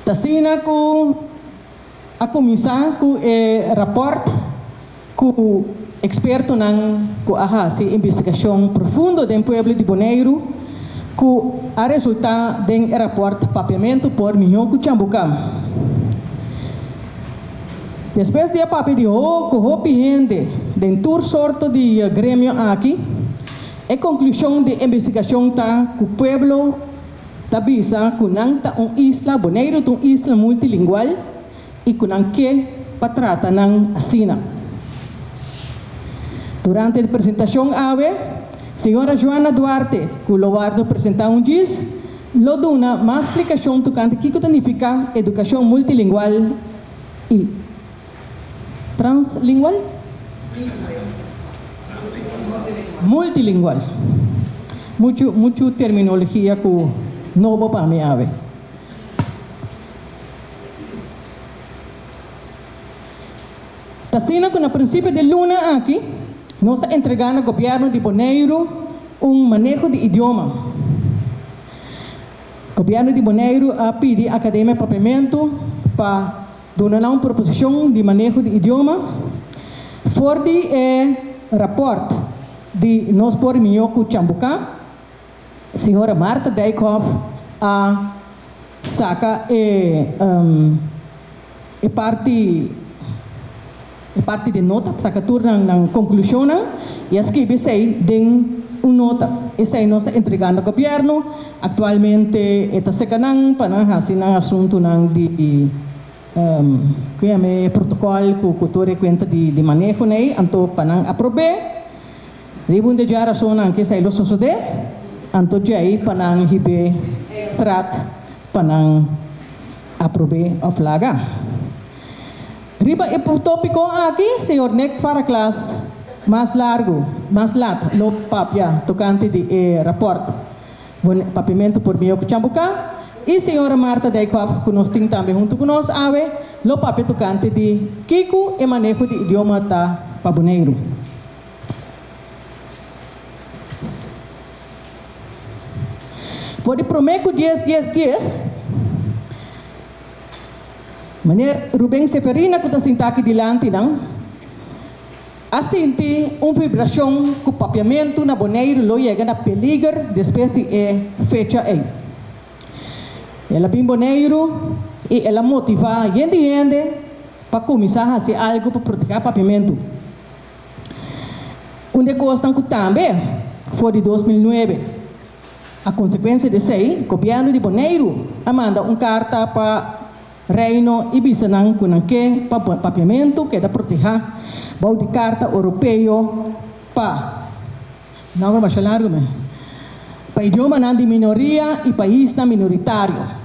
Ta asina ku a kuminsá ku e rapòrt ku ekspertonan ku a hasi investigashon profundo den pueblo di Boneiru ku a resultá den e rapòrt Papiamentu por mihó ku Chambuká. Despues di a papia di ho ku hopi hende den tur sorto di gremio aki, e konklushon di e investigashon ta ku pueblo ta bisa ku nan ta un isla, Boneiru ta un isla multilingual i ku nan ke pa trata nan asina. Durante di presentashon awe, señora Joana Duarte, ku lo wòrdu presentá un djis, lo duna mas splikashon tokante kiko ta nifiká edukashon multilingual i translingual? Multilingual. Muchu muchu terminologia ku nobo pa mi awe. Ta asina ku na prinsipio di luna aki nos a entregá na gobièrnu di Boneiru un maneho di idioma. Gobièrnu di Boneiru a pidi Akademia Papiamentu pa duna nan un proposishon di maneho di idioma. For di e rapòrt di Nos Por Mihó Ku Chambuká, señora Martha Dijkhoff a saka e e parti e parti di nota, saka tur nan nan konklushonnan i a skibi esei den un nota. Esei nos ta entregá na gobièrnu. Aktualmente e ta seka nan pa nan hasi nan asuntunan di ku yama e protokòl ku ku tur e kuenta di di maneho nei, anto pa nan aprob'é. Riba un di dje rasonnan ku esei lo sosodé, anto djei pa nan hib'é strat pa nan aprob'é òf laga. Riba e tópiko aki, señor Nick Faraklas mas largu, mas lat lo papia tokante di e rapòrt Papiamentu por Mihó ku Chambuká i señora Martha Dijkhoff ku nos tin tambe huntu ku nos awe lo papia tokante di kiko e maneho di idioma ta pa Boneiru. For di promé ku dies dies dies, Meneer Ruben Seferina ku ta sinta aki dilanti nan a sinti un vibrashon ku papiamentu na Boneiru lo yega na peliger despues di e fecha ei. El a bin Boneiru i el a motivá yen di hende pa kuminsá hasi algu pa protehá papiamentu. Un di e kosnan ku tambe for di 2009 a konsekuensia di esei, gobièrnu di Boneiru a manda un karta pa Reino i bisa nan ku nan ke pa papiamentu keda protehá bou di Karta Oropeo pa, nòmber masha largu men, pa idiomanan di minoria i paisnan minoritario.